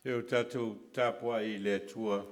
E o tatou tapuai i le Atua.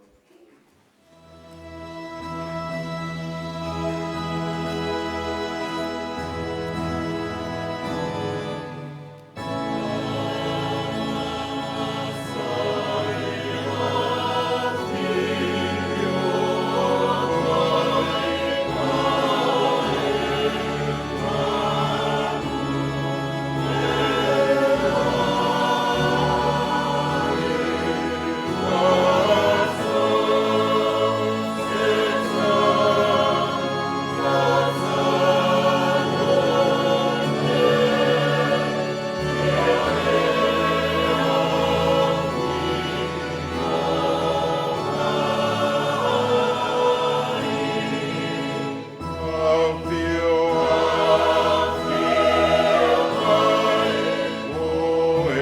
Afio, afio mai, o e Atanasai, afio mai, o e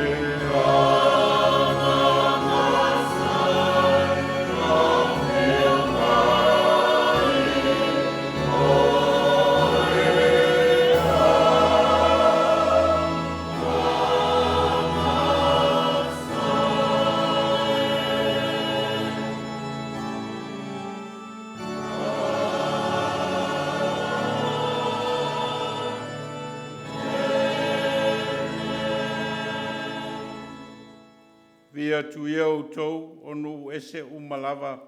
Via atu ia outou o nuu ese uma lava,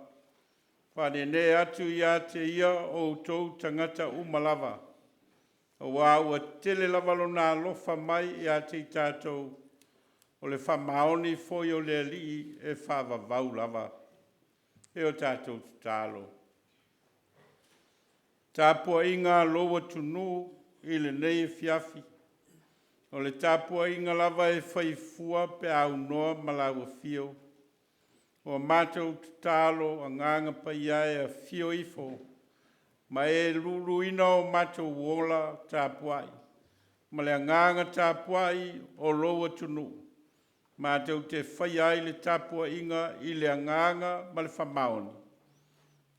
faaneenee atu ia te ia o outou tagata uma lava, auā ua tele lava Lona alofa mai ia te i tatou, o le faamaoni foi o le Alii e faavavau lava. E o tatou tatalo. Tapuaiga a lou atunuu i lenei afiafi, o le tapuaiga lava e fai fua pe a aunoa ma lau afio. Ua matou tatalo Agaga Paia e, afio ifo ma e luluina o matou ola tapuai ma le agaga tapuai o lou atunuu, matou te faia ai le tapuaiga i le agaga ma le faamaoni,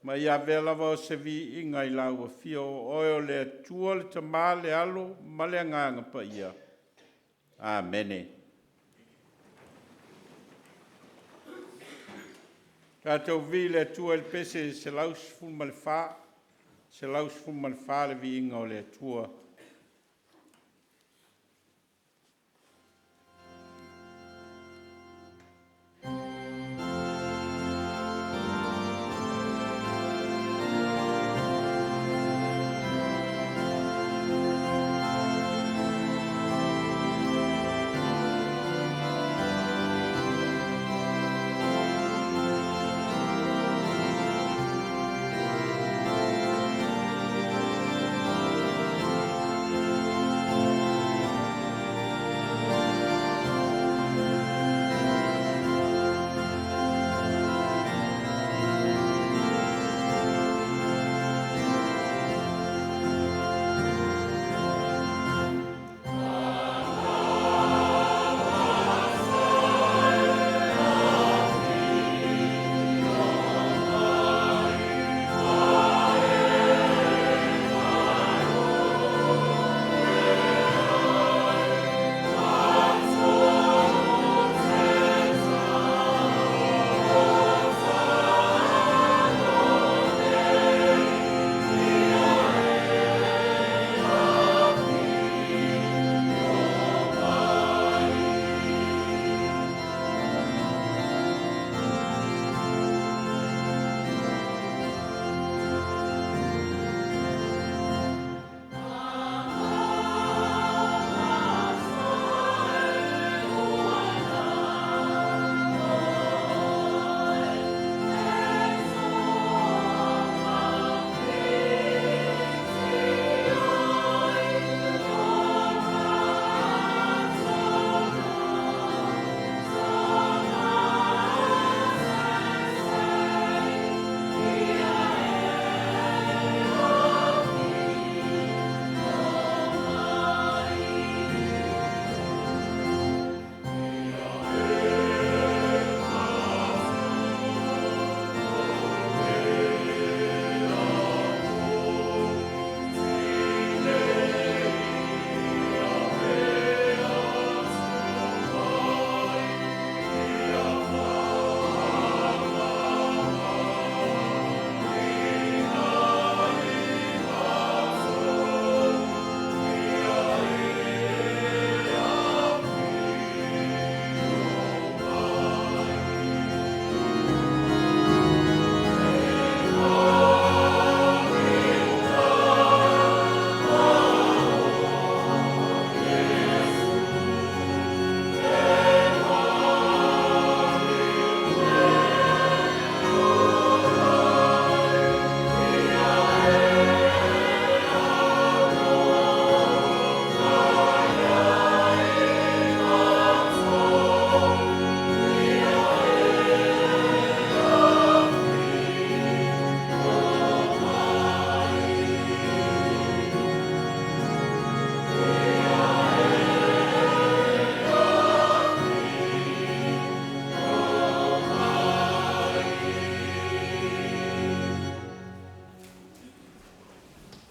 ma ia avea lava o se viiga i lau afio, o Oe o le Atua le Tama le Alo ma le Agaga Paia. Amene. Tatou viia le Atua i le pese 114, 114 le viiga o le Atua.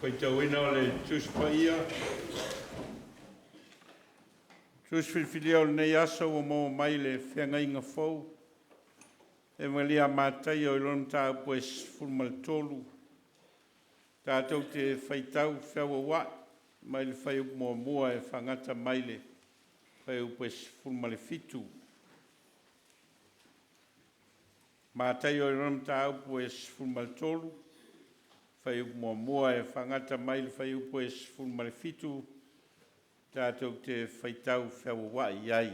Faitauina o le Tusi Paia, Tusi Filifilia o lenei aso ua maua mai le Feagaiga Fou, Evalia Mataio i lona mataupu e 13, tatou te faitau feauaua'i mai le fuaiupu muamua e faagata mai le fuaiupu e 17. Mataio i lona mataupu e 13, fuaiupu muamua e faagata mai le fuaiupu e 17, tatou te faitau feauaua'i ai.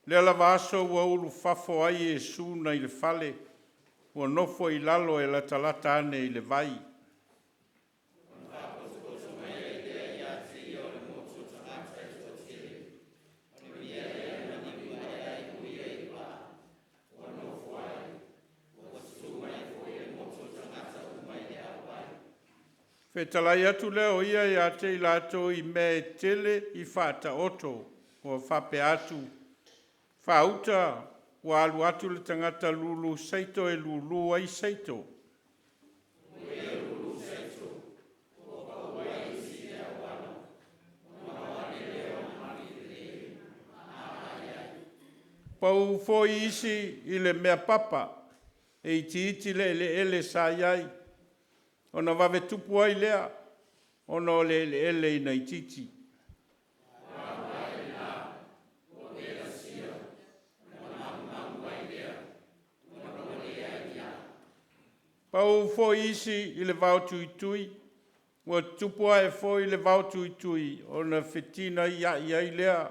Lea lava aso ua ulufafo ai Iesu nai le fale, ua nofo i lalo e latalata ane i le vai. Fetalai atu lea o ia ia te i latou i mea e tele i faataoto, ua faapea atu, faauta ua alu atu le tagata lulu saito e lulu ai saito. Pau foi isi i le mea papa, e itiiti le eleele sa i ai, ona vave tupu ai lea, ona o le eleele ina itiiti. Pau foi isi i le vaotuitui, ua tupu ae foi le vaotuitui, ona fetinaiai ai lea.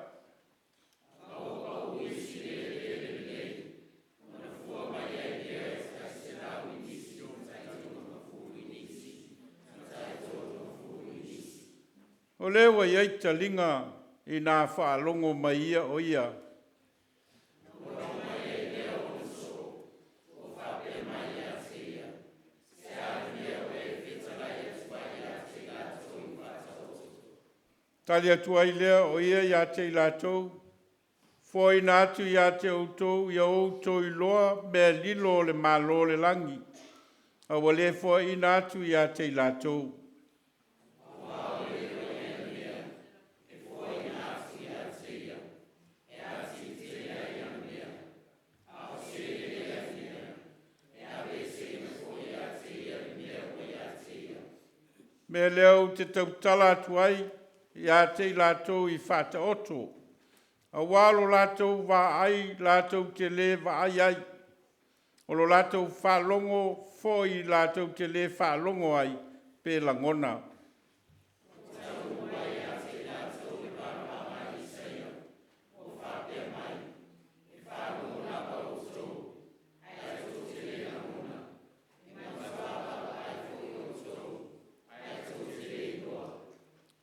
O lea ua i ai taliga ina faalogo mai ia o ia. Tali atu ai lea o ia ia te i latou, foaina atu ia te outou ia outou iloa mea lilo o le Malo o le lagi, a ua le foaina atu ia te i latou. Mea lea ou te tautala atu ai ia te i latou i faataoto, aua o lo latou vaai latou te le vaai ai, o lo latou faalogo foi latou te le faalogo ai pe lagona.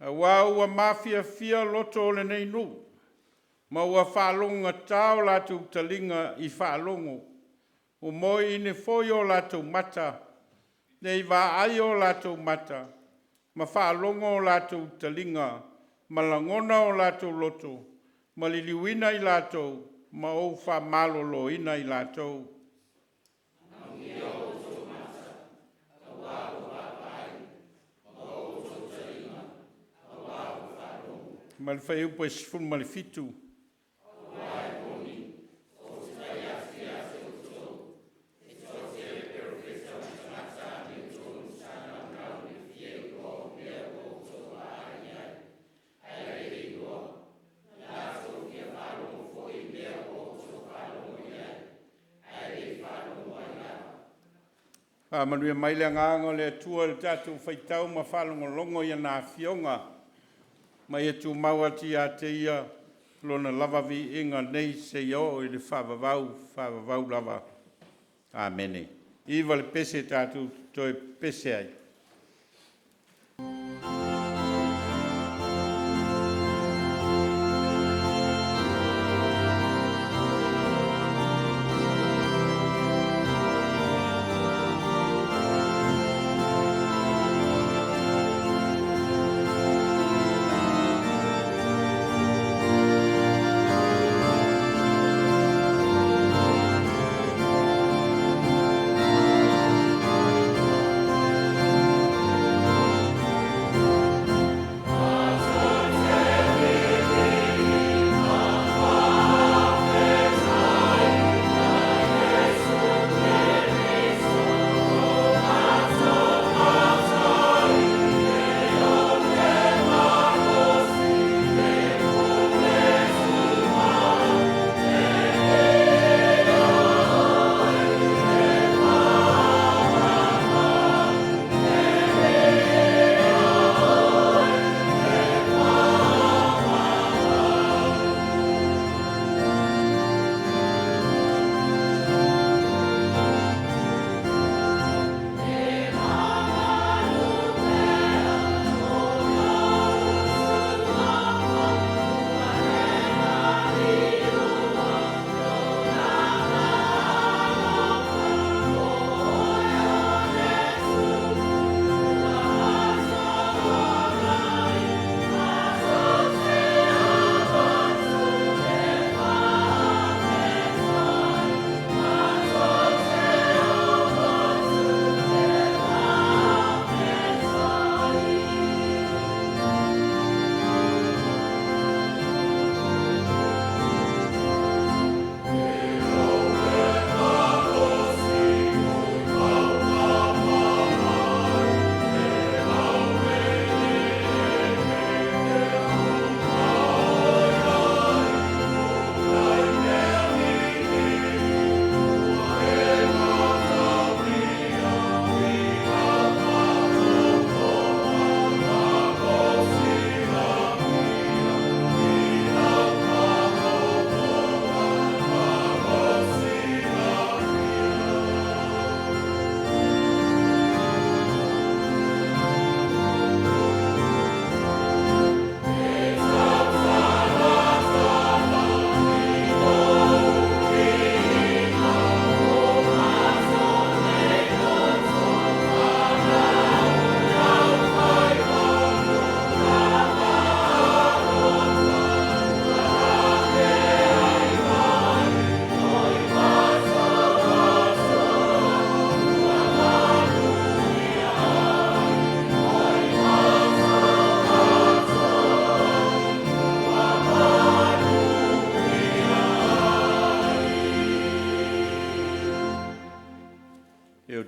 Aua ua mafiafia loto o lenei nuu, ma ua faalogogata o latou taliga i faalogo, ua moeine foi o latou mata, ne i vaai o latou mata, ma faalogo o latou taliga, ma lagona o latou loto, ma liliuina i latou, ma ou faamaloloina i latou. Ma le fuaiupu e 17. Faamanuia mai le agaga o le Atua i le tatou faitau ma faalogologo i ana afioga, ma ia tumau atu ia te ia lona lava viiga nei seia oo i le faavavau, faavavau lava. Amene. 9 le pese tatou toe pepese ai.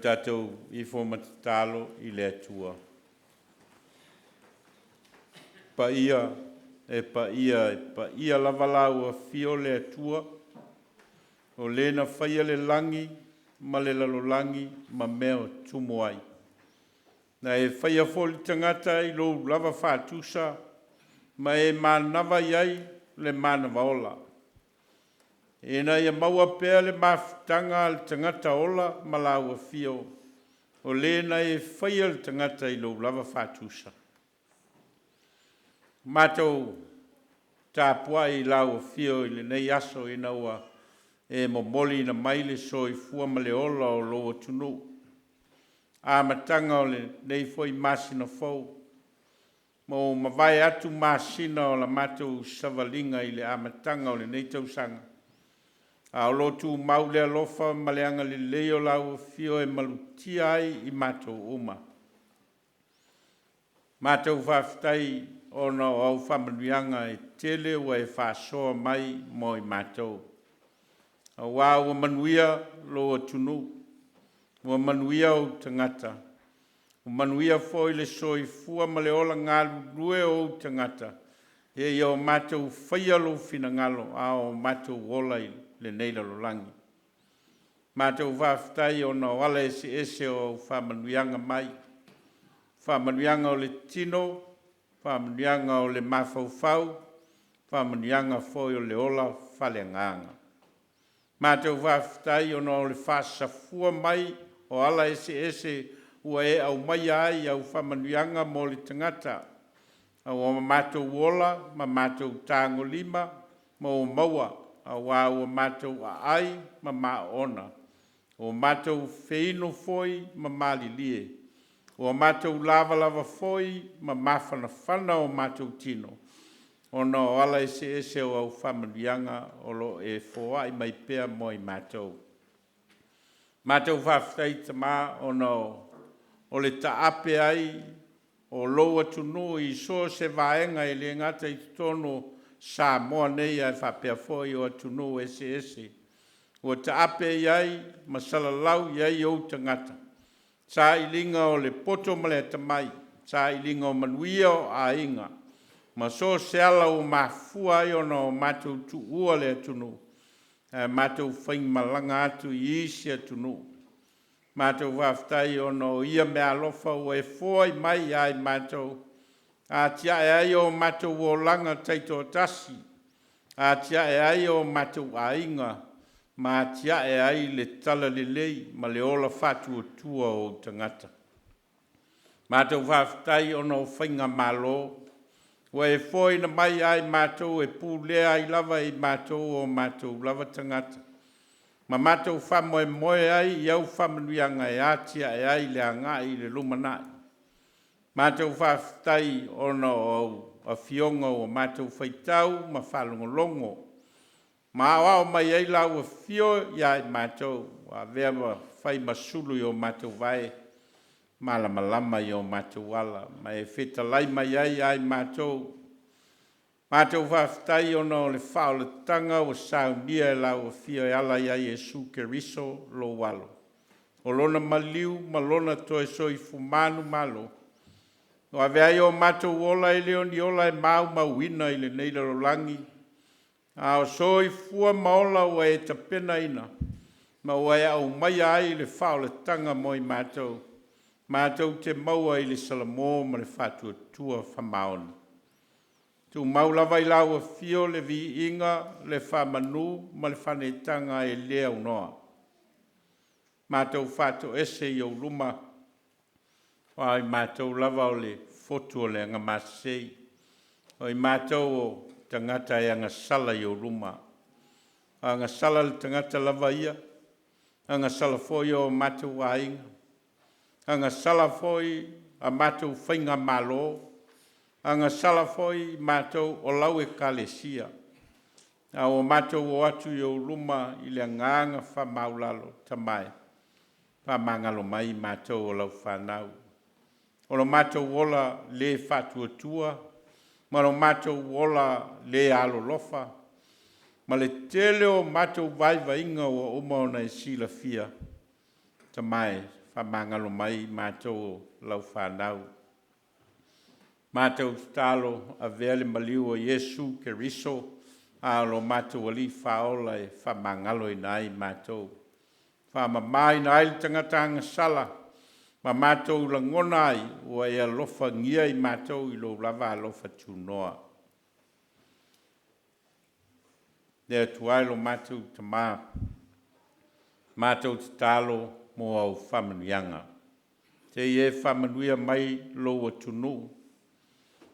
tatou ifo ma tatalo i le Atua. Paia e paia e paia lava lau afio le Atua, o le na faia le lagi ma le lalolagi ma mea o tumu ai. Na e faia foi le tagata i lou lava faatusa ma e manava i ai le manava ola, ina ia maua pea le mafutaga a le tagata ola ma lau afio, o le na e faia le tagata i lou lava faatusa. Matou tapuai i lau afio i lenei aso ina ua e momoliina mai le soifua ma le ola o lou atunuu, amataga o lenei foi masina fou, ma ua mavae atu masina o la matou savaliga i le amataga o lenei tausaga, a o lo o tumau le alofa ma le agalelei o lau afio e malutia ai i matou uma. Matou faafetai ona o au faamanuiaga e tele ua e faasoa mai mo i matou, aua ua manuia lou atunuu, ua manuia ou tagata, ua manuia foi le soifua ma le ola galulue o ou tagata, ia o matou faia lou finagalo a o matou ola i lenei lalolagi. Matou faafetai ona o ala eseese o au faamanuiaga mai, faamanuiaga o le tino, faamanuiaga o le mafaufau, faamanuiaga foi o le ola faaleagaga. Matou faafetai ona o le faasafua mai o ala eseese ua e aumaia ai au faamanuiaga mo le tagata, ua matou ola ma matou tagolima ma ua maua, aua ua matou aai ma maoona, ua matou feinu foi ma malilie, ua matou lavalava foi ma mafanafana o matou tino, ona o ala eseese o au faamanuiaga o lo o e foai mai pea mo i matou. Matou faafetai Tama ona o le taape ai o lou atunuu i so o se vaega e le gata i totonu o Samoa nei ae faapea foi o atunuu eseese ua taape i ai ma salalau i ai ou tagata, sailiga o le poto ma le atamai, sailiga o manuia o aiga, ma so o se ala ua mafua ai ona o matou tuua le atunuu ae matou faimalaga atu i isi atunuu. Matou faafetai ona o ia meaalofa ua e foai mai ia i matou, atiae ai o matou olaga taitoatasi, atiae ai o matou aiga, ma atiae ai le talalelei ma le ola faatuatua o ou tagata. Matou faafetai ona o faigamalo ua e foaina mai ia i matou e pulea ai lava e i matou o matou lava tagata, ma matou faamoemoe ai i au faamanuiaga e atiae ai le agai i le lumanai. Matou faafetai ona o au afioga ua matou faitau ma faalogologo ma aoao mai ai lau afio ia i matou ua avea ma fai ma sulu i o matou vae, malamalama i o matou ala, ma e fetalai mai ai ia i matou. Matou faafetai ona o le faaolataga ua saunia e lau Afio e ala ia Iesu Keriso lou Alo, o lona maliu ma lona toe soifua manumalo ua avea ai o matou ola, e le o ni ola e maumauina i lenei lalolagi, a o soifua ma ola ua e tapenaina ma ua e aumaia ai le faaolataga mo i matou, matou te maua i le salamo ma le faatuatua faamaoni. Tumau lava i lau Afio le viiga, le faamanu ma le faaneetaga e le aunoa. Matou faatoese i ou luma, aua o i matou lava o le fotu o le agamasei, o i matou o tagata e agasala i ou luma. Agasala le tagata lava ia, agasala foi o matou aiga, agasala foi a matou faigamalo, agasala foi matou o lau Ekalesia, a ua matou o atu i ou luma i le agaga faamaualalo. Tama e, faamagalo mai i matou o lau fanau. O lo matou ola le faatuatua ma lo matou ola le alolofa ma le tele o matou vaivaiga ua uma ona e silafia, Tama e, faamagalo mai i matou o lau fanau. Matou tatalo, avea le maliu o Iesu Keriso a o lo matou Alii Faaola e faamagaloina ai matou, faamamaina ai le tagata agasala ma matou lagona ai ua e alofagia i matou i lou lava alofa tunoa. Le Atua e lo matou Tama, matou tatalo mo au faamanuiaga. Se i e faamanuia mai lou atunuu,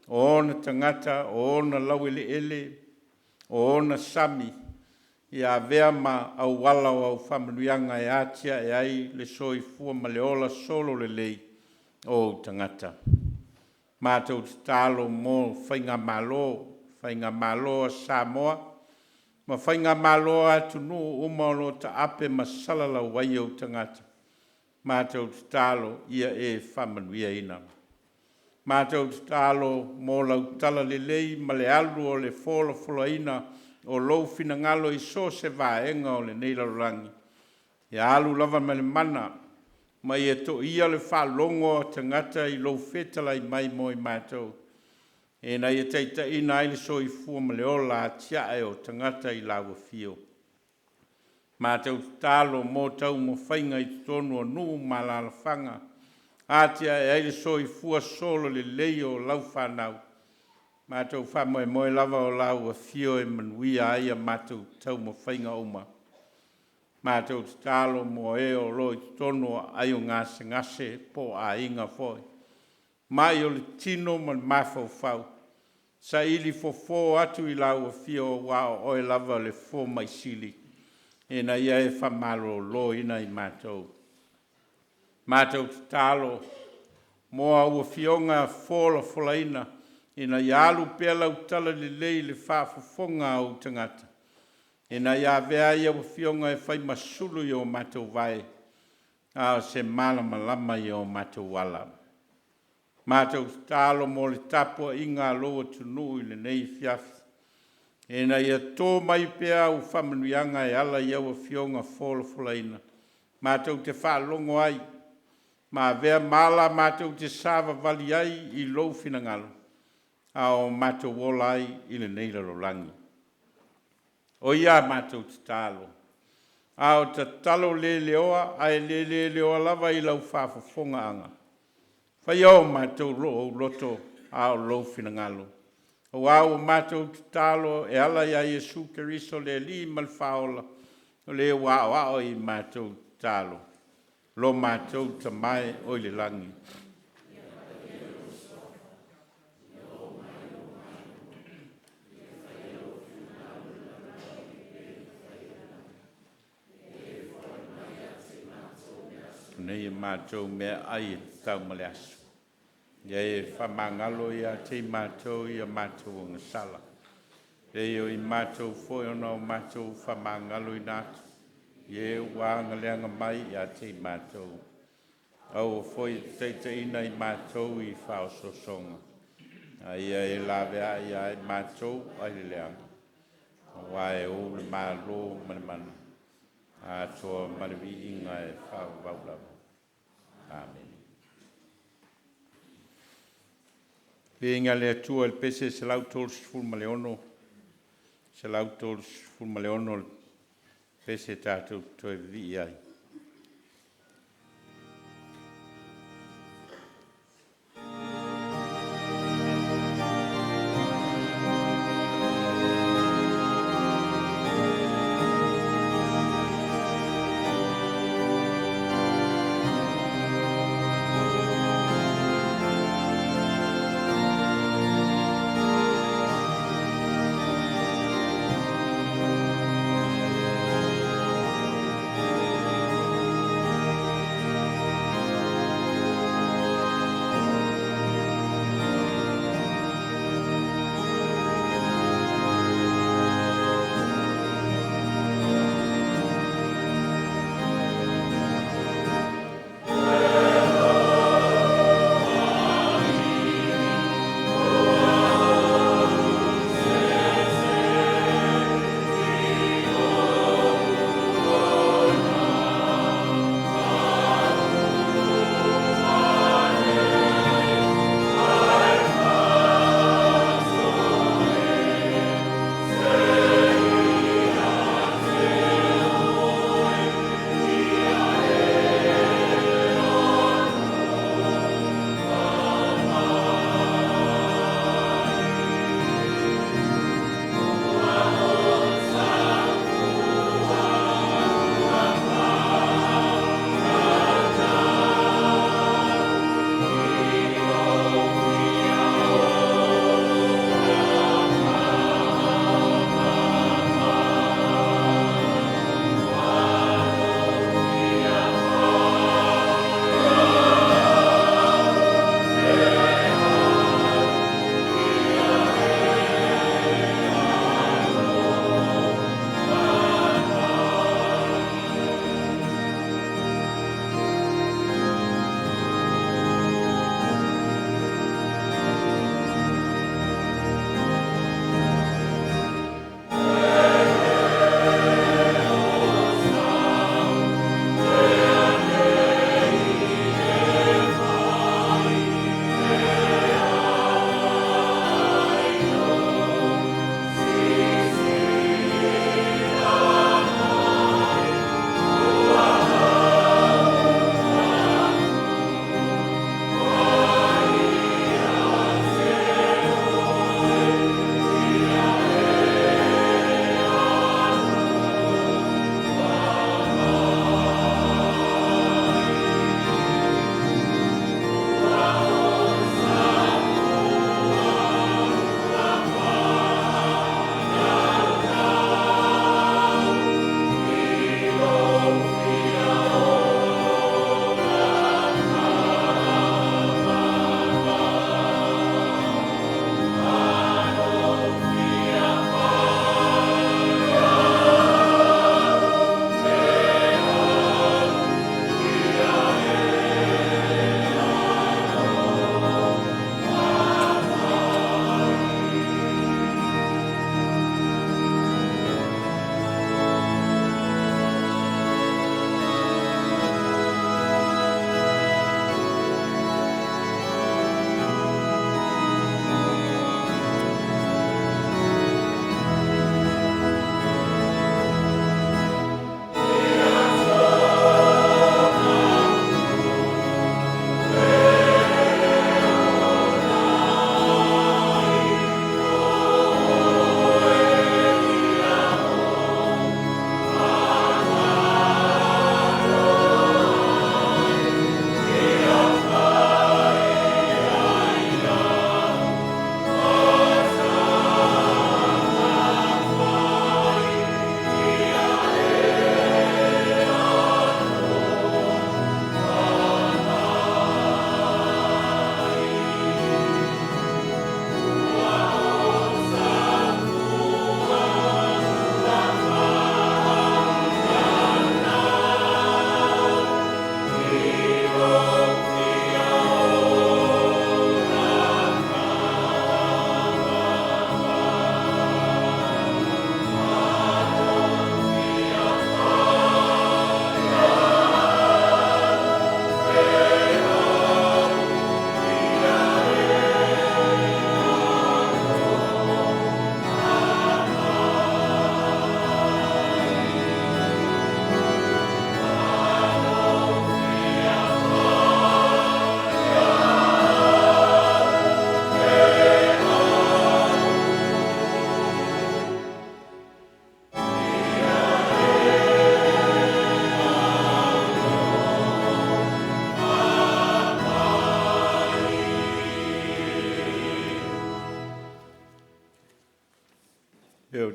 o ona tagata, o ona laueleele, o ona sami, ia avea ma auala o au faamanuiaga e atiae ai le soifua ma le ola sololelei o ou tagata. Matou tatalo mo faigamalo, faigamalo a Samoa ma faigamalo a atunuu uma o lo o taape ma salalau ai ou tagata, matou tatalo ia e faamanuiaina. Matou tatalo mo lau talalelei ma le alu o le folafolaina o lou finagalo i so o se vaega o lenei lalolagi, ia alu lava ma le mana ma ia toia le faalogo a tagata i lou fetalai mai mo i matou, ina ia taitaiina ai le soifua ma le ola atiae o tagata i lau afio. Matou tatalo mo taumafaiga i totonu o nuu ma alaalafaga, atiae ai le soifua sololelei o lau fanau. Matou faamoemoe lava o lau Afio e manuia ai a matou taumafaiga uma. Matou tatalo mo e o lo o i totonu o aai o gasegase po o aiga foi, mai o le tino ma le mafaufau, saili fofo atu i lau Afio aua o oe lava le fomai sili ina ia e faamaloloina i matou. Matou tatalo mo au Afioga folafolaina ina ia alu pea lau talalelei i le faafofoga a ou tagata, ina ia avea ai au Afioga e fai ma sulu i o matou vae, a o se malamalama i o matou ala. Matou tatalo mo le tapuaiga a lou atunuu i lenei afiafi, ina ia to mai pea au faamanuiaga e ala i au Afioga folafolaina matou te faalogo ai ma avea ma ala matou te savavali ai i lou finagalo a o matou ola ai i lenei lalolagi. O ia a matou tatalo, a o tatalo le leoa ae le leleoa lava i lau faafofogaaga, faia o matou loto a o lou finagalo, aua ua matou tatalo e ala ia Iesu Keriso le Alii ma le Faaola, o le ua aoao i a matou tatalo. Lo matou Tama e oi le lagi, Nei a matou meaai e tatau ma le aso, ia e faamagalo ia te i matou i a matou agasala, e pei o i matou foi ona o matou faamagaloina atu i e ua agaleaga mai ia te i matou. Aua foi e te taitaiina i matou i faaosoosoga, a ia e laveai ia i matou mai le leaga, aua e ou le Malo ma le mana, atoa ma le viiga e faavavau lava. Amene. Viiga i le Atua i le pese 136, 136 le pese tatou te toe vivii ai.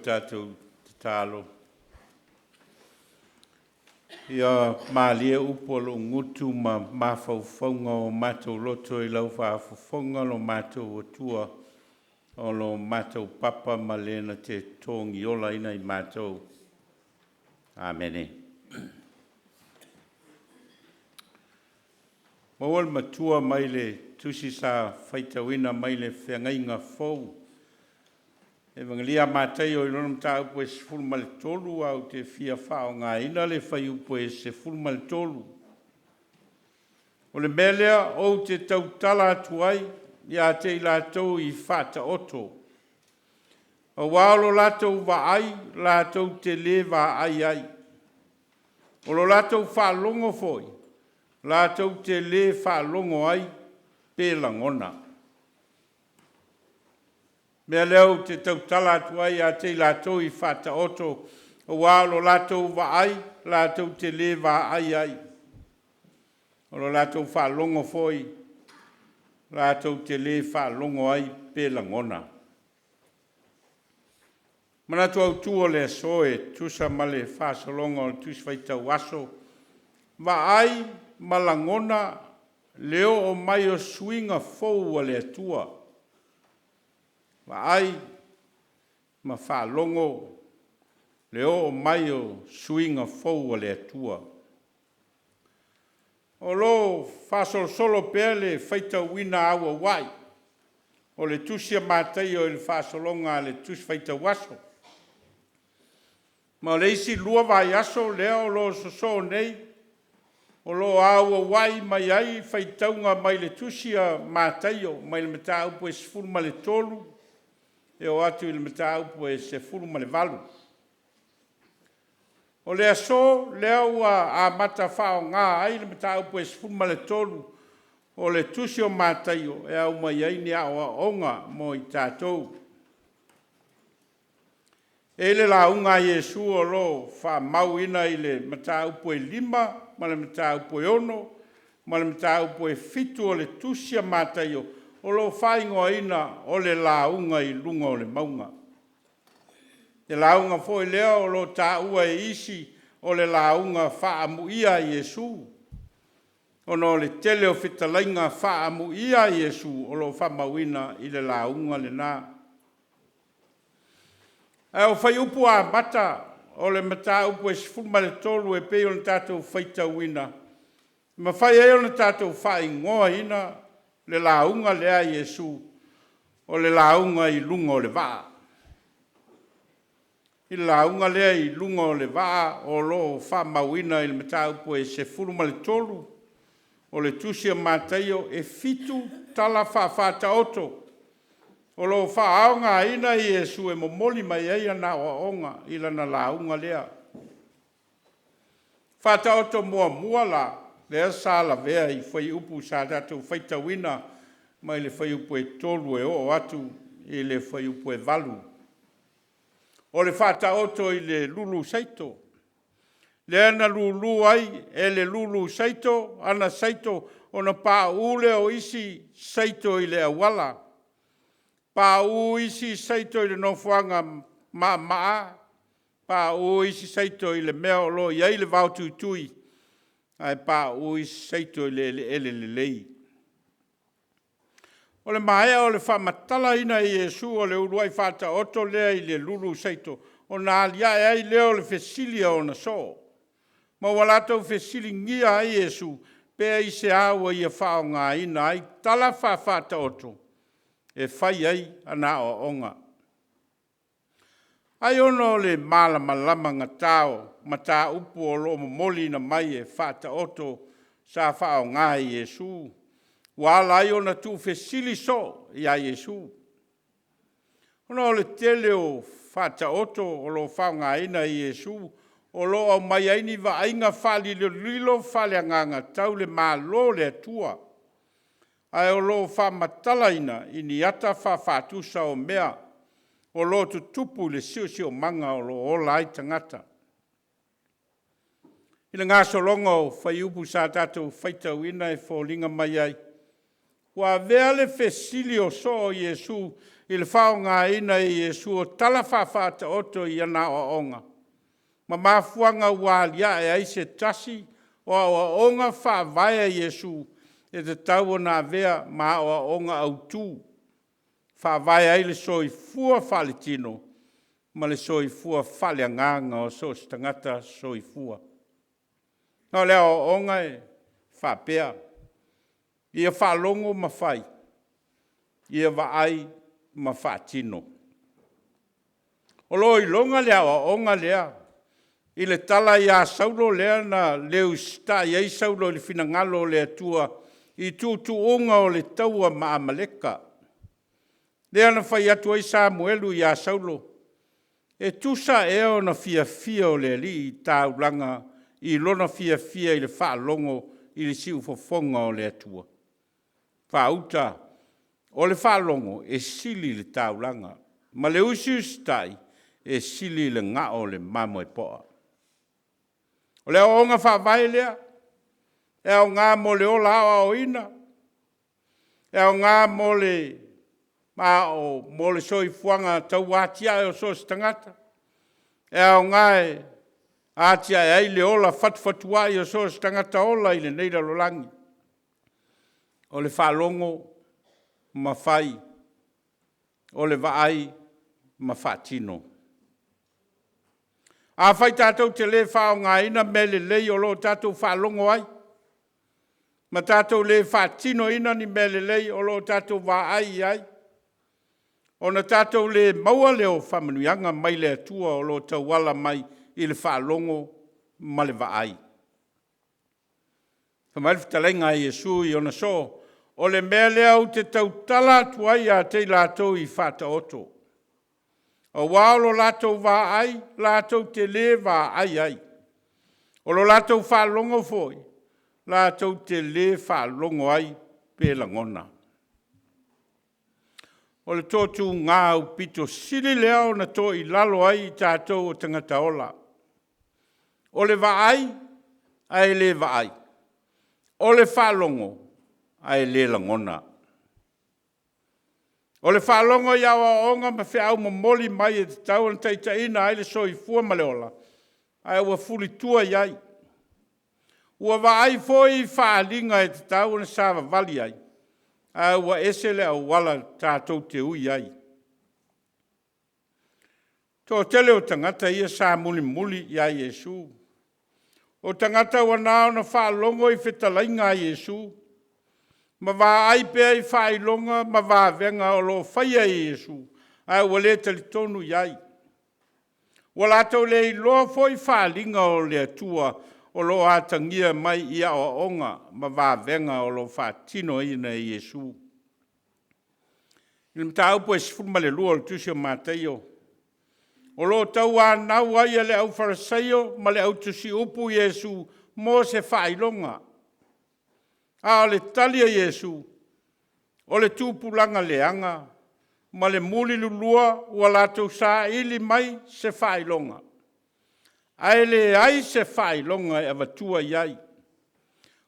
tatou tatalo. Ia malie upu a lou gutu ma mafaufauga o matou loto i lau faafofoga lo matou Atua, o lo matou papa ma le na te togiolaina i matou. Amene. Maua le matua mai le tusi sa faitauina mai le Feagaiga Fou. Evagelia a Mataio i lona mataupu e 13, ae ou te fia faaaogaina le fuaiupu e 13. O le mea lea ou te tautala atu ai ia te i latou i faataoto, aua o lo latou vaai latou te lē vaai ai, o lo latou faalogo foi latou te lē faalogo ai pe lagona. Mea lea ou te tautala atu ai ia te i latou i faataoto, aua o lo latou vaai latou te lē vaai ai, o lo latou faalogo foi latou te lē faalogo ai pe lagona. Manatu autu o le aso e tusa ma le faasologa o le Tusi Faitau Aso, vaai ma lagona le oo mai o suiga fou a le Atua. Vaai ma faalogo le oo mai o suiga fou a le Atua. O lo o faasolosolo pea le faitauina auauai o le Tusi a Mataio i le faasologa a le Tusi Faitau Aso. Ma o le isi 2 vaiaso lea o lo o sosoo nei, o lo o auauai mai ai faitauga mai le Tusi a Mataio mai le mataupu e 13 e oo atu i le mataupu e 18. O le aso lea ua amata faaaoga ai le mataupu e 13 o le Tusi o Mataio e aumai ai ni aoaoga mo i tatou. E i ai le lauga a Iesu o lo o faamauina i le mataupu e 5 ma le mataupu e 6 ma le mataupu e 7 o le Tusi a Mataio, o lo o faaigoaina o le lauga i luga o le mauga. Le lauga foi lea o lo o taua e isi o le lauga faaamuia a Iesu, ona o le tele o fetalaiga faaamuia a Iesu o lo o faamauina i le lauga lena. Ae o fuaiupu amata o le mataupu e 13 e pei ona tatou faitauina, e mafai ai ona tatou faaigoaina le lauga lea a Iesu o le lauga i luga o le vaa. I le lauga lea i luga o le vaa o lo o faamauina i le mataupu e 13 o le Tusi a Mataio, e 7 tala faafaataoto o lo o faaaogaina Iesu e momoli mai ai ana aoaoga i lana lauga lea. Faataoto muamua la, lea sa lavea i fuaiupu sa tatou faitauina mai le fuaiupu e 3 e oo atu i le fuaiupu e 8. O le faataoto i le lulu saito, lea na lulu ai e le lulu saito ana saito ona pauu lea o isi saito i le auala, pauu isi saito i le nofoaga maamaa, pauu isi saito i le mea o lo o i ai le vaotuitui, ae pauu isi saito i le eleele lelei. O le maea o le faamatalaina e Iesu o le uluai faataoto lea i le lulu saito, ona aliae ai lea o le fesili a ona soo, ma ua latou fesiligia ai Iesu pe aisea ua ia faaaogaina ai tala faafaataoto e fai ai ana aoaoga. Ai ona o le malamalama gata o mataupu o lo o momoliina mai e faataoto sa faaaoga e Iesu, ua ala ai ona tuufesili soo ia Iesu. Ona o le tele o faataoto o lo o faaaogaina e Iesu o lo o aumai ai ni vaaiga faalilolilo faaleagaga tau le Malo o le Atua, ae o lo o faamatalaina i ni ata faafaatusa o mea o lo o tutupu i le siosiomaga o lo o ola ai tagata. I le gasologa o fuaiupu sa tatou faitauina e foliga mai ai, Ua avea le fesili o soo o Iesu i le faaaogaina e Iesu o tala faafaataoto i ana aoaoga ma mafuaaga ua aliae ai se tasi o aoaoga faavae a Iesu e tatau ona avea ma aoaoga autu, e faavae ai le soifua faaletino ma le soifua faaleagaga o so o se tagata soifua. O le aoaoga e faapea; ia faalogo ma fai, ia vaai ma faatino. O lo o iloga le aoaoga lea i le tala ia Saulo lea na le usitai ai Saulo i le finagalo o le Atua i tuutuuga o le taua ma Amaleka. Lea na fai atu ai Samuelu ia Saulo, “E tusa ea ona fiafia o le Alii i taulaga i lona fiafia i le faalogo i le siufofoga o le Atua? Faauta, o le faalogo e sili i le taulaga, ma le usiusitai e sili i le gao o le mamoe poa.” O le aoaoga faavae lea e aoga mo le ola aoaoina, e aoga mo le soifuaga tauatiae o so o se tagata, e aoga e atiae ai le ola fatufatuai o so o se tagata ola i lenei lalolagi. O le faalogo ma fai, o le vaai ma faatino. Afai tatou te le faaaogaina mea lelei o lo o tatou faalogo ai ma tatou le faatinoina ni mea lelei o lo o tatou vaai i ai, ona tatou le maua lea o faamanuiaga mai le Atua o lo o tauala mai i le faalogo ma le vaai. Fai mai le fetalaiga a Iesu i ona soo, “O le mea lea ou te tautala atu ai ia te i latou i faataoto, aua o lo latou vaai latou te le vaai ai, o lo latou faalogo foi latou te le faalogo ai pe lagona.” O le toatuga aupito sili lea ona toilalo ai i tatou o tagata ola, o le vaai ae le vaai, o le faalogo ae le lagona. O le faalogo i aoaoga ma feau momoli mai e tatau ona taitaiina ai le soifua ma le ola, ae ua fulitua i ai. Ua vaai foi i faaaliga e tatau ona savavali ai, ae ua ese le auala tatou te ui ai. O le toatele o tagata ia sa mulimuli ia Iesu, o tagata ua na ona faalogo i fetalaiga a Iesu ma vaai pea i faailoga ma vavega o lo o faia e Iesu, ae ua le talitonu i ai. Ua latou le iloa foi faaaliga o le Atua o lo o atagia mai i aoaoga ma vavega o lo o faatinoina e Iesu. I le mataupu e 12 o le tusi o Mataio, o lo o tauanau ai e le aufalesaio ma le autusiupu Iesu mo se faailoga. A o le tali a Iesu, “O le tupulaga leaga ma le mulilulua ua latou saili mai se faailoga, ae leai se faailoga e avatua i ai,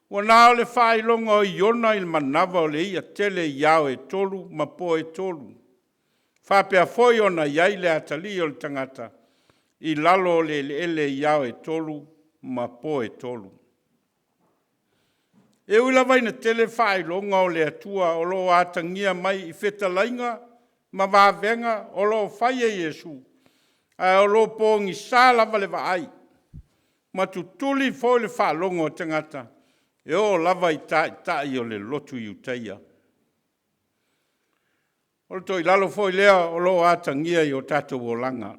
ua na o le faailoga o Iona i le manava o le i'a tele i ao e tolu ma po e tolu. E faapea foi ona i ai le atalii o le tagata i lalo o le eleele i ao e tolu ma po e tolu.” E ui lava ina tele faailoga o le Atua o lo o atagia mai i fetalaiga ma vavega o lo o fai e Iesu, ae o lo o pogisa lava le vaai ma tutuli foi le faalogo a tagata, e oo lava i taitai o le lotu Iutaia. O le toilalo foi lea o lo o atagia i o tatou olaga,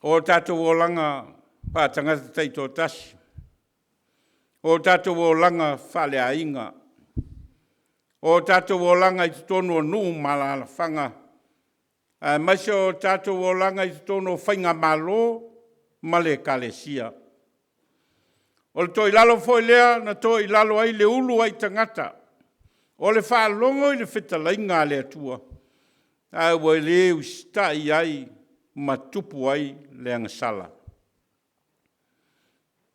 o tatou olaga faatagata taitoatasi, o tatou olaga faaleaiga, o tatou olaga i totonu o nuu ma alaalafaga, aemaise o tatou olaga i totonu o faigamalo ma le Ekalesia. O le toilalo foi lea na toilalo ai le ulu ai tagata, o le faalogo i le fetalaiga a le Atua, ae ua le usitai i ai ma tupu ai le agasala.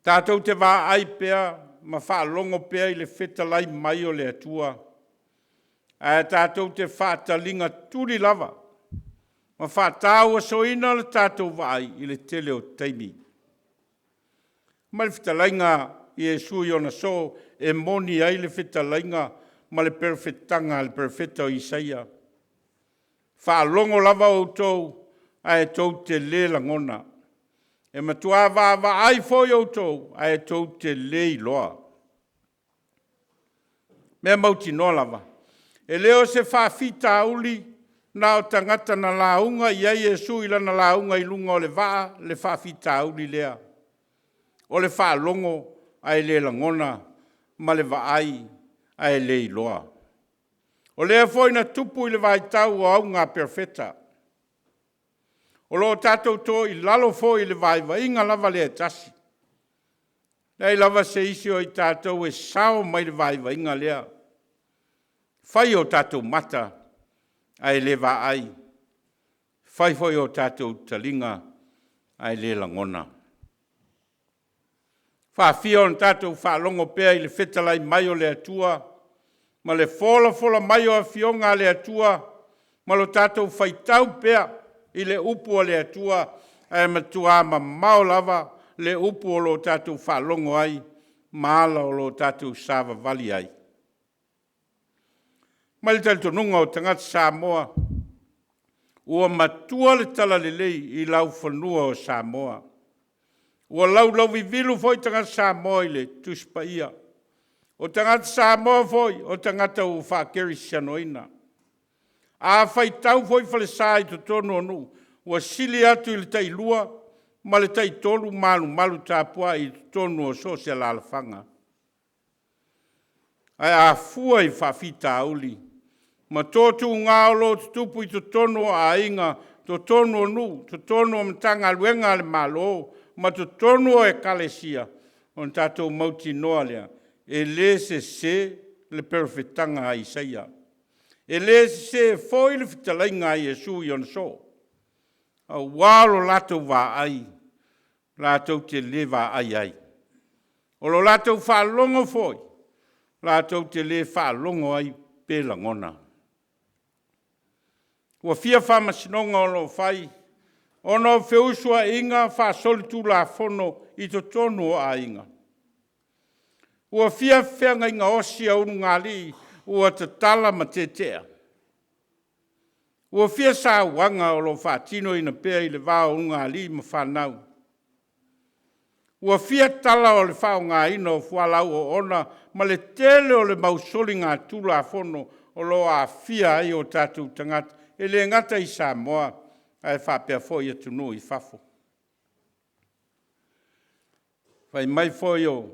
Tatou te vaai pea ma faalogo pea i le fetalai mai o le Atua, ae tatou te faataligatuli lava ma faatauasoina le tatou vaai i le tele o taimi. Fai mai le fetalaiga a Iesu i ona soo e moni ai le fetalaiga ma le perofetaga a le Perofeta o Isaia, “Faalogo lava outou ae tou te le lagona, e matua vaavaai foi outou ae tou te le iloa.” Mea mautinoa lava, e le o se faafitauli na o tagata na lauga i ai Iesu i lana lauga i luga o le vaa le faafitauli lea, o le faalogo ae le lagona ma le vaai ae le iloa. O lea foi na tupu i le vaitau o auga perofeta. O lo o tatou toilalo foi i le vaivaiga lava lea e tasi. E leai lava se isi o i tatou e sao mai le vaivaiga lea. Fai o tatou mata ae le vaai, fai foi o tatou taliga ae le lagona. E faafia ona tatou faalogo pea i le fetalai mai o le Atua ma le folafola mai o Afioga a le Atua ma lo tatou faitau pea i le upu a le Atua, ae matua mamao lava le upu o lo o tatou faalogo ai ma ala o lo o tatou savavali ai. Ma le talitonuga o tagata Samoa, ua matua le talalelei i laufanua o Samoa. Ua laulauvivilu foi tagata Samoa i le Tusi Paia. O tagata Samoa foi, o tagata ua faakerisianoina. A faitau foi falesa i totonu o nuu, ua sili atu i le tailua ma le taitolu malumalu tapuai i totonu o so o se alaalafaga. Ae a fua i faafitauli ma toatuga o lo o tutupu i totonu o aiga, totonu o nuu, totonu o Matagaluega a le Malo ma totonu o Ekalesia, ona tatou mautinoa lea, e le sese le perofetaga a Isaia. E le sese foi le fetalaiga a Iesu i ona soo, aua o lo latou vaai latou te le vaai ai, o lo latou faalogo foi latou te le faalogo ai pe lagona. Ua fia faamasinoga o lo o fai ona o feusuaiga faasolitulafono i totonu o aiga. Ua fia feagaiga osi a ulugalii ua tatala ma tetea. Ua fia sauaga o lo o faatinoina pea i le va o ulugalii ma fanau. Ua fia tala o le faaaogaina o fualaau oona ma le tele o le mau soligatulafono o lo o aafia ai o tatou tagata, e le gata i Samoa ae faapea foi atunuu i fafo. Fai mai foi o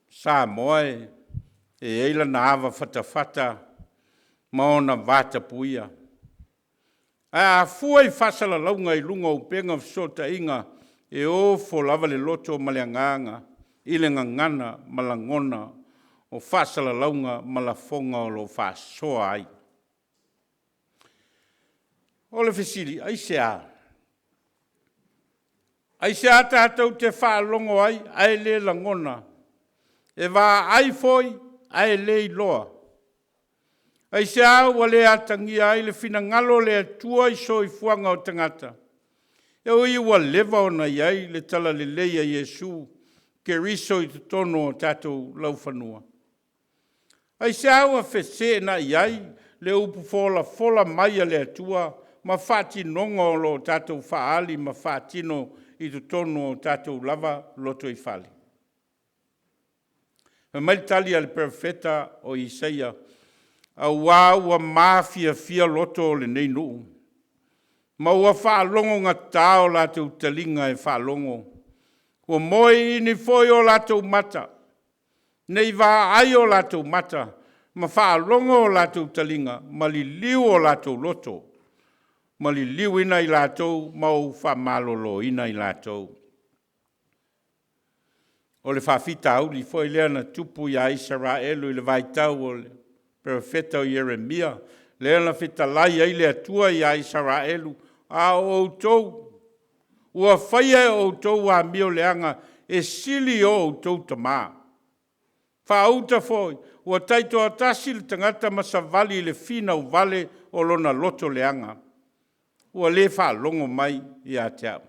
Samoa e i ai lana avafatafata ma ona vatapuia. Ae a fua i faasalalauga i luga o upega o fesootaiga, e ofo lava le loto ma le agaga i le gagana ma lagona o faasalalauga ma lafoga o lo o faasoa ai. O le fesili, aisea? Aisea tatou te faalogo ai ae le lagona? E vaai foi ae le iloa? Aisea ua le atagia ai le finagalo o le Atua i soifuaga o tagata, e ui ua leva ona i ai le talalelei a Iesu Keriso i totonu o tatou laufanua? Aisea ua feteenai ai le upu folafola mai a le Atua ma faatinoga o lo o tatou faaali ma faatino i totonu o tatou lava lotoifale? Fai mai le tali a le Perofeta o Isaia, aua ua mafiafia loto o lenei nuu, ma ua faalogogata o latou taliga e faalogo, ua moeini foi o latou mata, ne i vaai o latou mata ma faalogo o latou taliga, ma liliu o latou loto, ma liliuina i latou ma ou faamaloloina i latou. O le faafitauli foi lea na tupu ia Isaraelu i le vaitau o le perofeta o Ieremia, lea na fetalai ai le Atua ia Isaraelu, a o outou, ua faia e outou amioleaga e sili i o outou tama. Faauta foi, ua taitoatasi le tagata ma savali i le finau vale o lona loto leaga, ua le faalogo mai ia te au.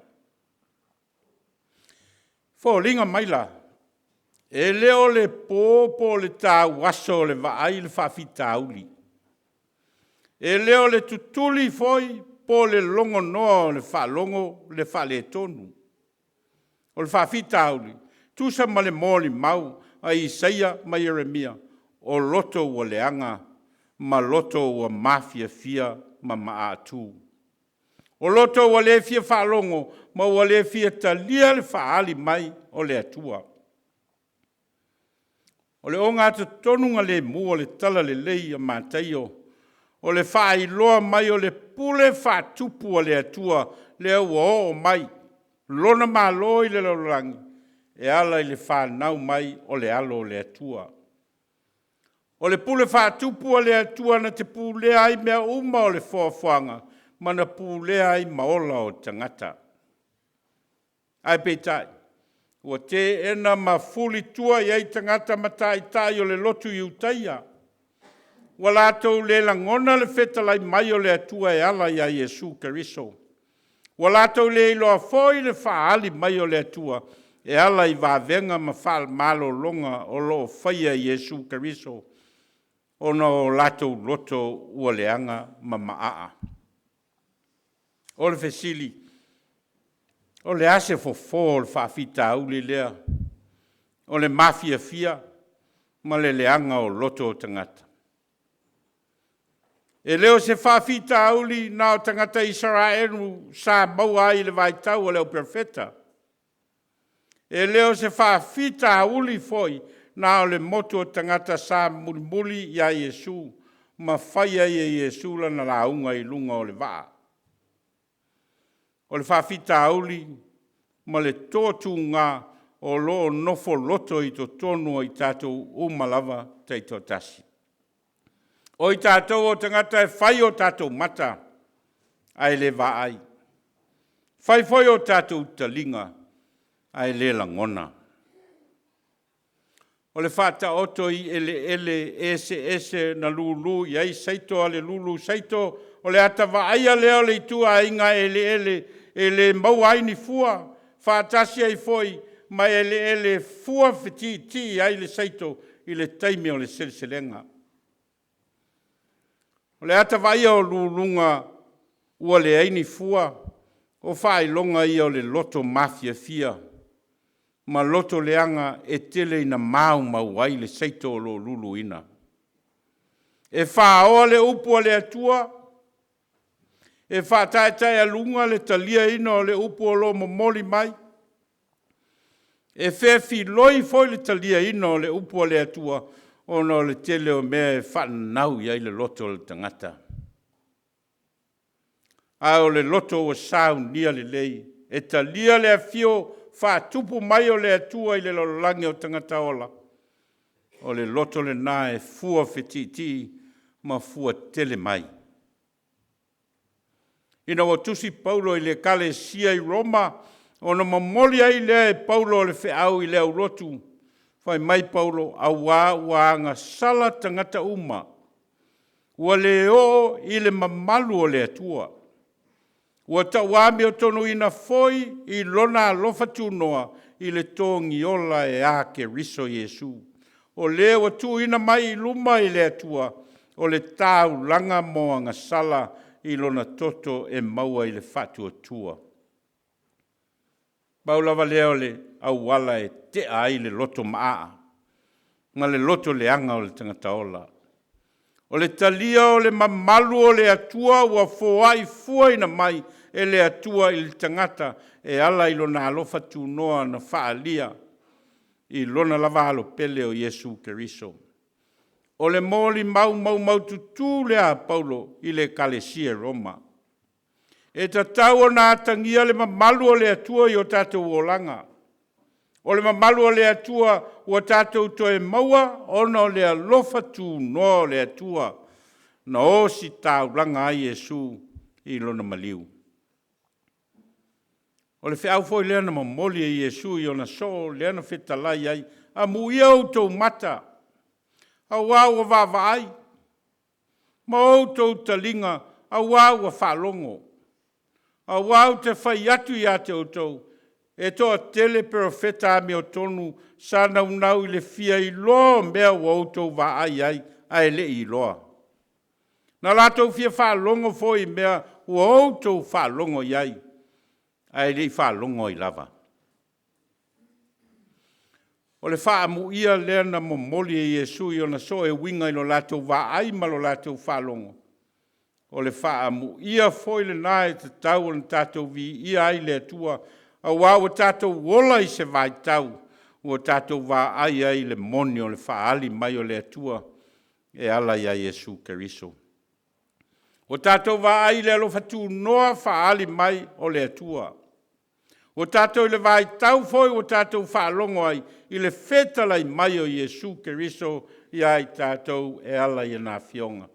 Foliga mai la, e le o le po po o le tauaso o le vaai le faafitauli. E le o le tutuli foi po o le logonoa o le faalogo le faaletonu. O le faafitauli, tusa ma le molimau a Isaia ma Ieremia, o loto ua leaga ma loto ua mafiafia ma maaatu. O loto ua le fia faalogo ma ua le fia talia le faaali mai o le Atua. O le ogatotonugalemu o le Talalelei a Mataio, o le faailoa mai o le pule faatupu a le Atua lea ua oo mai Lona Malo i le lalolagi e ala i le fanau mai o le alo o le Atua. O le pule faatupu a le Atua na te pulea ai mea uma o le foafoaga ma na pulea ai ma ola o tagata. Ae peitai, ua teena ma fulitua i ai tagata ma taitai o le lotu Iutaia. Ua latou le lagona le fetalai mai o le Atua e ala ia Iesu Keriso. Ua latou le iloa foi le faaali mai o le Atua e ala i vavega ma faamalologa o lo o faia e Iesu Keriso, ona o latou loto ua leaga ma maaa. O le fesili, o le a se fofo o le faafitauli lea o le mafiafia ma le leaga o loto o tagata? E le o se faafitauli na o tagata Isaraelu sa maua ai i le vaitau o le auperofeta. E le o se faafitauli foi na o le motu o tagata sa mulimuli ia Iesu ma fai ai e Iesu lana lauga i luga o le vaa. O le faafitauli ma le toatuga o lo o nofo loto i totonu o i tatou uma lava taitoatasi. O i tatou o tagata e fai o tatou mata ae le vaai, fai foi o tatou taliga ae le lagona. O le faataoto i eleele eseese na lulu i ai saito a le lulu saito, o le ata vaaia lea o le ituaiga eleele e le maua ai ni fua, faatasi ai foi ma eleele e fua fetiitii ai le saito i le taimi o le seleselega. O le ata vaaia o luluga ua leai ni fua, o faailoga ia o le loto mafiafia ma loto leaga e tele ina maumau ai le saito o lo o luluina. E faoa le upu a le Atua, e faataetaealuga le taliaina o le upu o lo o momoli mai, e fefiloi foi le taliaina o le upu a le Atua ona o le tele o mea e faananau i ai le loto o le tagata. A o le loto ua saunia lelei, e talia le afio faatupu mai o le Atua i le lalolagi o tagata ola, o le loto lena e fua fetiitii ma fua tele mai. Ina ua tusi Paulo i le Ekalesia i Roma, ona momoli ai lea e Paulo o le feau i le aulotu, fai mai Paulo, auā ua agasala tagata uma, ua le oo i le mamalu o le Atua. Ua tauamiotonuina foi i lona alofa tunoa i le togiola e a Keriso Iesu. O le ua tuuina mai i luma i le Atua o le taulaga mo agasala i lona toto e maua i le faatuatua. Pau lava lea o le auala e tea ai le loto maaa ma le loto leaga o le tagata ola. O le talia o le mamalu o le Atua ua foai fuaina mai e le Atua i le tagata e ala i lona alofa tunoa na faaalia i lona lava alo pele o Iesu Keriso. O le molimau maumaututu lea a Paulo i le Ekalesia i Roma. E tatau ona atagia le mamalu o le Atua i o tatou olaga. O le mamalu o le Atua ua tatou toe maua ona o le alofa tunoa o le Atua na ositaulaga ai Iesu i lona maliu. O le feau foi lea na momoli e Iesu i ona soo lea na fetalai ai, amuia outou mata. auā ua vaavaai, ma outou taliga, auā ua faalogo. Auā ou te fai atu ia te outou, e toatele perofeta amiotonu sa naunau i le fia iloa o mea ua outou vaai ai ae le i iloa. Na latou fia faalogo foi i mea ua outou faalogo i ai, ae le i faalogo ai lava. O le faaamuia lea na momoli e Iesu i ona soo e uiga i lo latou vaai ma lo latou faalogo, o le faaamuia foi lena e tatau ona tatou viia ai le Atua, aua ua tatou ola i se vaitau ua tatou vaai ai i le moni o le faaali mai o le Atua e ala ia Iesu Keriso. Ua tatou vaai i le alofa tunoa faaali mai o le Atua. Ua tatou i le vaitau foi ua tatou faalogo ai i le fetalai mai o Iesu Keriso ia i tatou e ala i ana Afioga.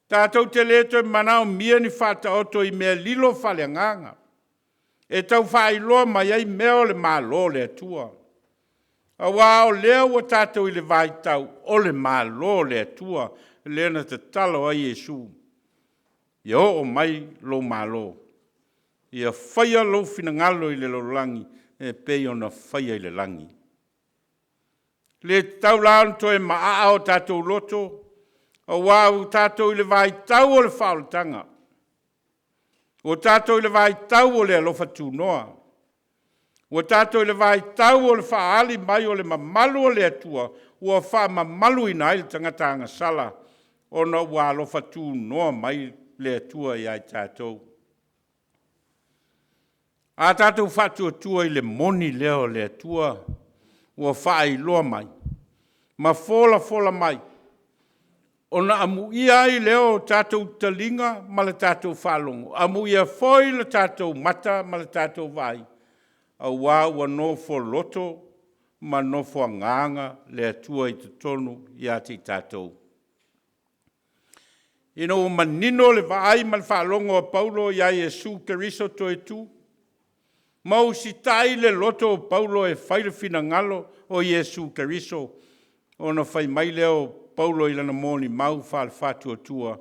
Tatou te le toe manaomia ni faataoto i mea lilo faaleagaga e tau faailoa mai ai mea o le Malo o le Atua, aua o lea ua tatou i le vaitau o le Malo o le Atua, lea na tatalo ai Iesu, “Ia oo mai lou Malo, ia faia lou finagalo i le lalolagi e pei ona faia i le lagi.” E le tatau la ona toe maaa o tatou loto, aua ua tatou i le vaitau o le faaolataga, ua tatou i le vaitau o le alofa tunoa, ua tatou i le vaitau o le faaali mai o le mamalu o le Atua ua faamamaluina ai le tagata agasala ona ua alofa tunoa mai le Atua ia i tatou. A tatou faatuatua i le moni lea o le Atua ua faailoa mai ma folafola mai, ona amuia ai lea o tatou taliga ma le tatou faalogo, amuia foi le tatou mata ma le tatou vaai, aua ua nofo loto ma nofo agaga le Atua i totonu ia te i tatou. Ina ua manino le vaai ma le faalogo a Paulo ia Iesu Keriso toetu, ma usitai le loto o Paulo e fai le finagalo o Iesu Keriso, ona fai mai lea o Paulo i lana molimau faale-faatuatua,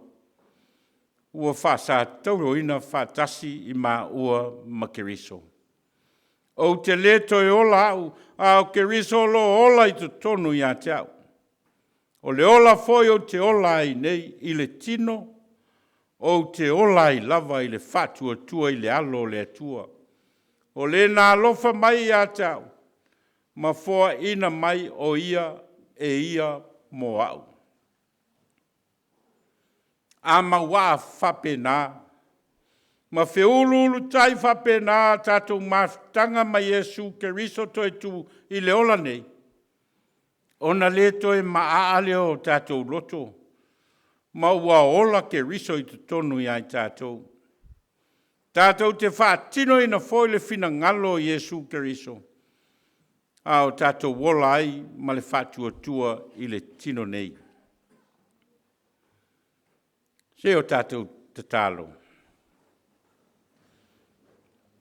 “Ua faasatauroina faatasi i maua ma Keriso. Ou te le toe ola au, a o Keriso o lo o ola i totonu ia te au. O le ola foi ou te ola ai nei i le tino, ou te ola ai lava i le faatuatua i le Alo o le Atua, o Le na alofa mai ia te au ma foaina mai o Ia e ia mo au.” A mauaa faapena ma feuluulutai faapena a tatou mafutaga ma Iesu Keriso toetu i le ola nei, ona le toe maaa lea o tatou loto, ma ua ola Keriso i totonu ia i tatou. Tatou te faatinoina foi le finagalo o Iesu Keriso, a o tatou ola ai ma le faatuatua i le tino nei. Se i o tatou tatalo.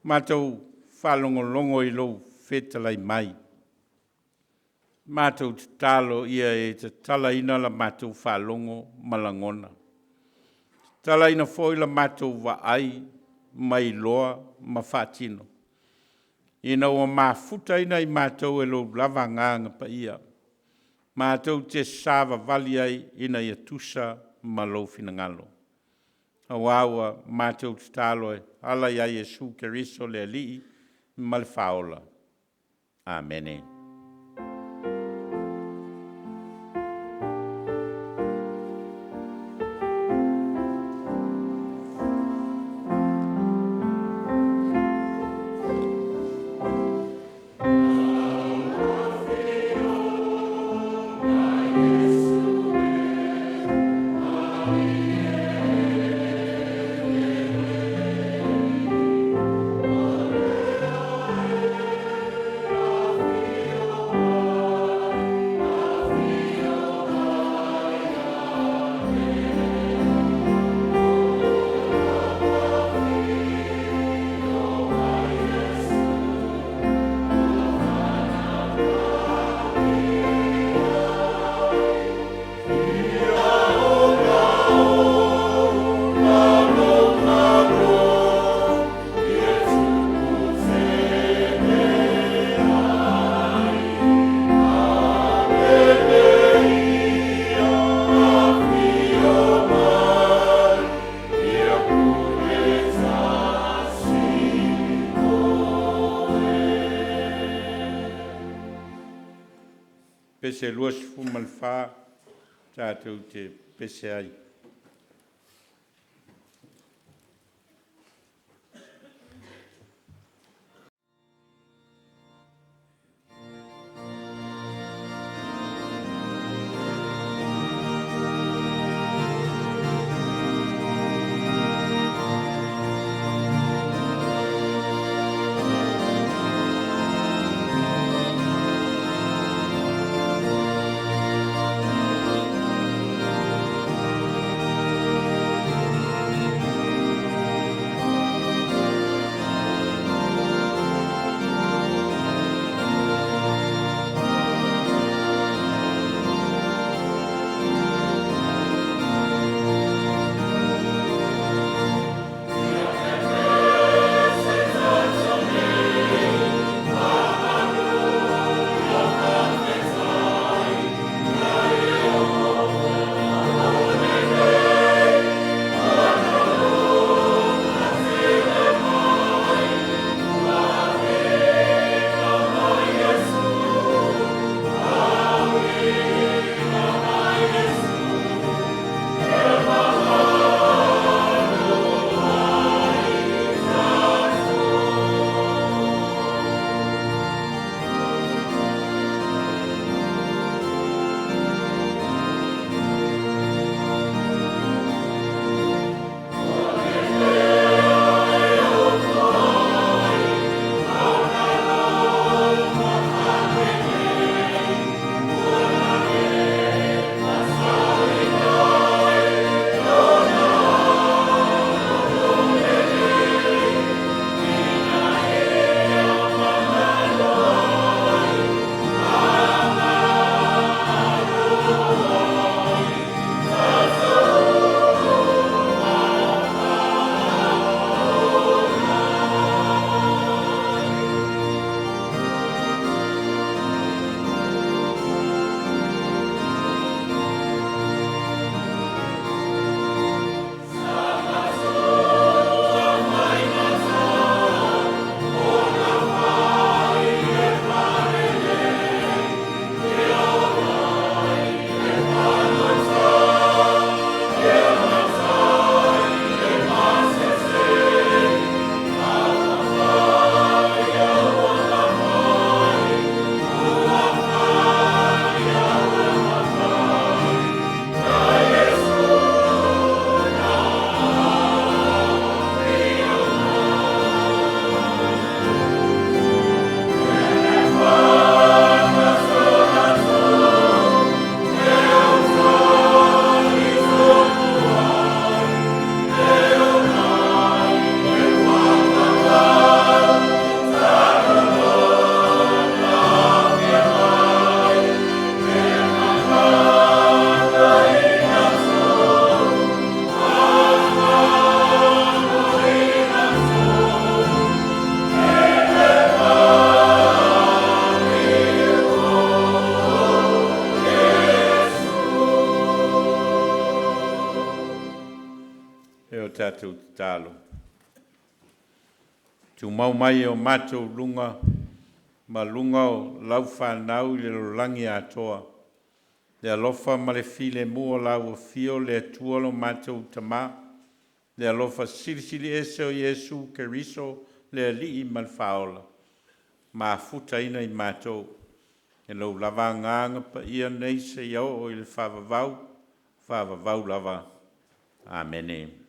Matou faalogologo i lou fetalai mai, matou tatalo ia e tatalaina la matou faalogo ma lagona, tatalaina foi la matou vaai ma iloa ma faatino, ina ua mafutaina i matou e lou lava Agaga Paia, matou te savavali ai ina ia tusa ma lou finagalo. Aua ua matou tatalo e ala ia Iesu Keriso le Alii ma le Faaola. Amene. Pese 24 tatou te pese ai. Tatou tatalo. Tumau mai o matou luga ma luga o lau whanau i le lolagi atoa. Le alofa ma le file mua lau afio le Atua lo matou tamā. Le alofa silisili ese o Iesu Keriso le Alii ma le Faaola. Mafutaina i matou. E lau lava agaga paia nei seia oo i le faavavau, faavavau lava. Amene.